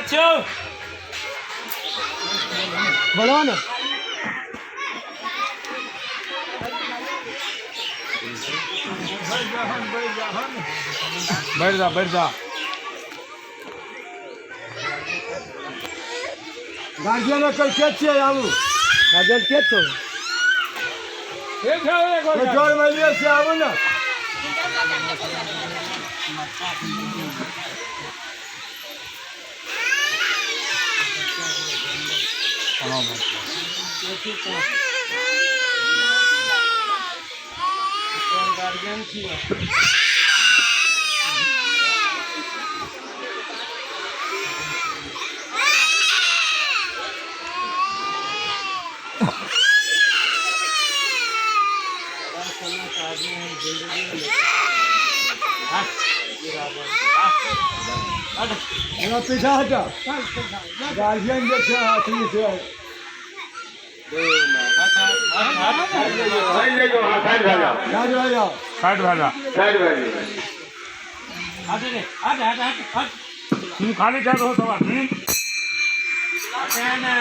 छियौ? बोलो ने। बैठ जा, बैठ जा। गार्जियन एकर के छियै? आबू, गार्जियन के छौ? जर में लिए से आबू ने। गार्जियन छियै। एना पीछा हटा, गार्जियन जे छै अथी छै। साइड भए जाओ। साइड भए जा। साइड भए जाओ। हट रे, हट हट हट हट। तू खाली कर दो सब आदमी। हट ना।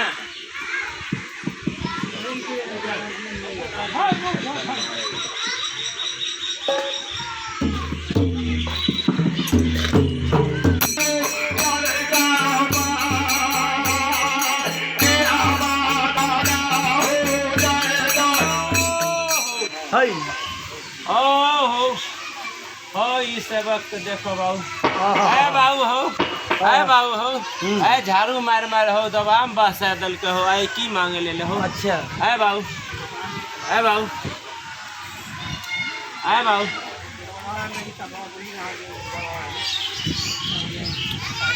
है। ओ हो हो, ई सेवक के देखो बाबू। ए बाबू हो, ए बाबू हो, ए झाड़ू मार मार हो दबाम बसा दल के हो। ए की मांगे ले ले हो? अच्छा। ए बाबू, ए बाबू, ए बाबू,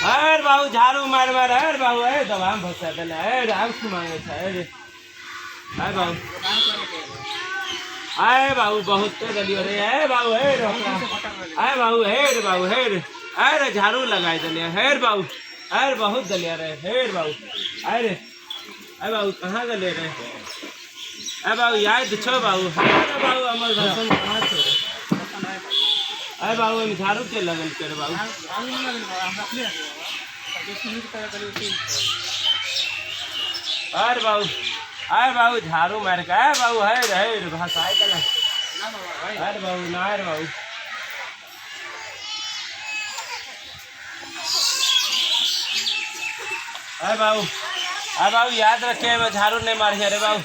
अरे बाबू झाड़ू मार मार, अरे बाबू ए दबाम बसा दल, ए आब की मांगे छै? अरे ए बाबू, आए बाबू बहुत तो दलियो रे। ए बाबू हे रे, आए बाबू हे रे, बाबू हे रे, आए रे झाड़ू लगाए दलिया हे रे बाबू, आए रे बहुत दलिया रे हे रे बाबू, आए रे, आए बाबू कहाँ गले रे? आए बाबू याद छो बाबू? हे रे बाबू, हमर भाषण कहाँ छो रे? आए बाबू एमे झाड़ू के लगल के रे बाबू? अरे बाबू, आए बाबू झाड़ू मार के, आए बाबू हे रे, हे रे भाषा आए कला। अरे बाबू ना, अरे बाबू, आए बाबू, आए बाबू याद रखे मैं झाड़ू नहीं मारी। अरे बाबू,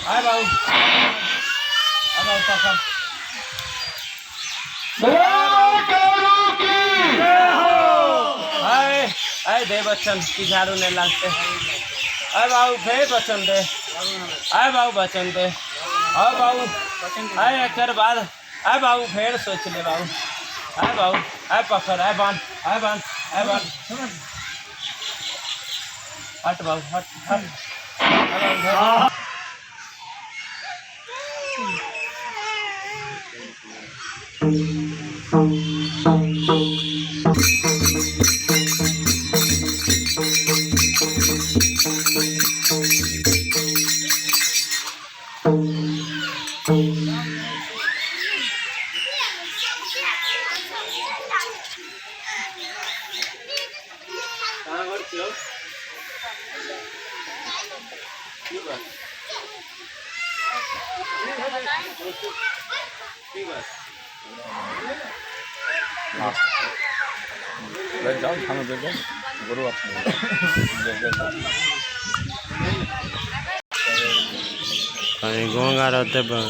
आए बाबू, आए बाबू पकड़। आए आए दे बच्चन की झाड़ू नहीं लगते। आए बाबू फे बच्चन दे, आए बाबू बचन दे, आए बाबू आए एकर बाद आए बाबू फेर सोच ले बाबू। आए बाबू आए पकड़, आए बांध, आए बांध, आए बांध। हट बाबू हट हट। आए बाबू, हट। कहाँ घर छियौ? की बात, की बात? बैठ जाओ, खाना बैठ जाओ। गुरु अपने कहीं गोंगा रहते बन।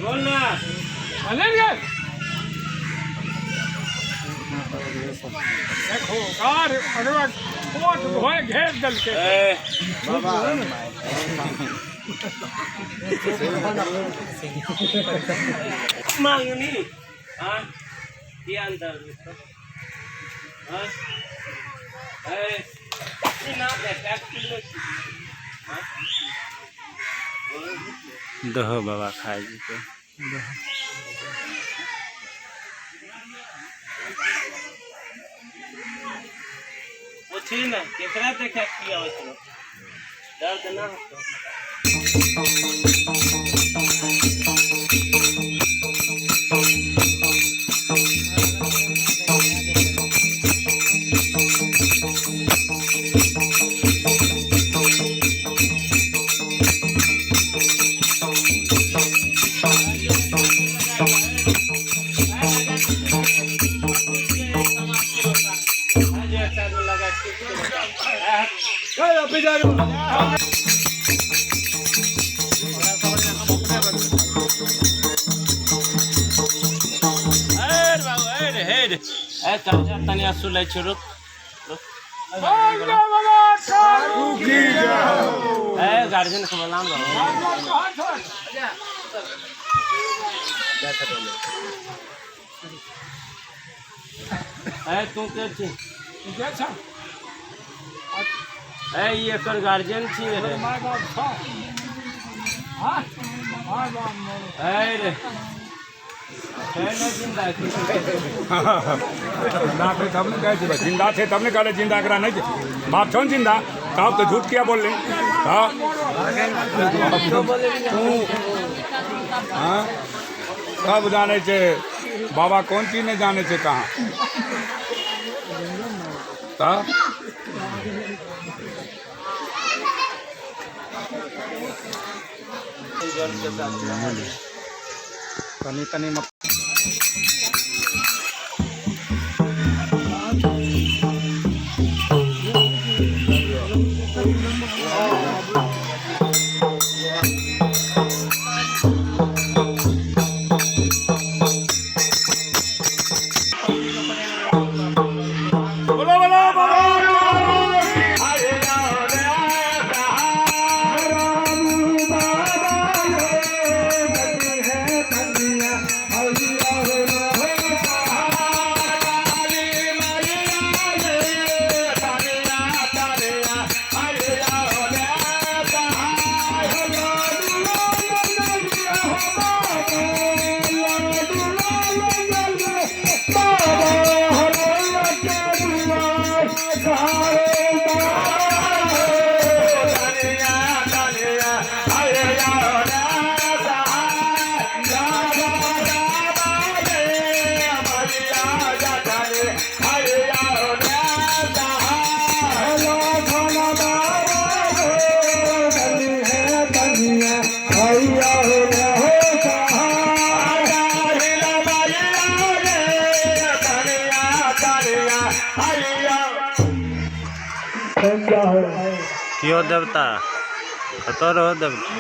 बोल ना। देखो कार अरवा कोट भोय घेर दल के। ए मांगनी हाँ की अंदर हाँ ए ना देख किलो हाँ दहो बाबा खाए के। पूछी ना केकरा देखा की आवे छलो? दर्द ना होतो? पीछा हेर बाबू हेर हेर ए काजा तनी असु लै छी रुक रुक। ए गार्जियन के बोलाम बाबू। ए तू के छी? ए ई एकर गार्जियन छी रे। ए रे है ना जिंदा? जिंदा थे तब ने कहै छी, जिंदा थे तब ने कहले जिंदा एकरा नहीं छै। बाप छौ ने जिंदा, तब तो झूठ किया बोल रही। हाँ तू हाँ सब जानै छै बाबा, कोन चीज नहि जानै छै कहाँ तऽ तनी तनी बोलो बोलो बाबा। कियो देवता कतऽ रहो देवता?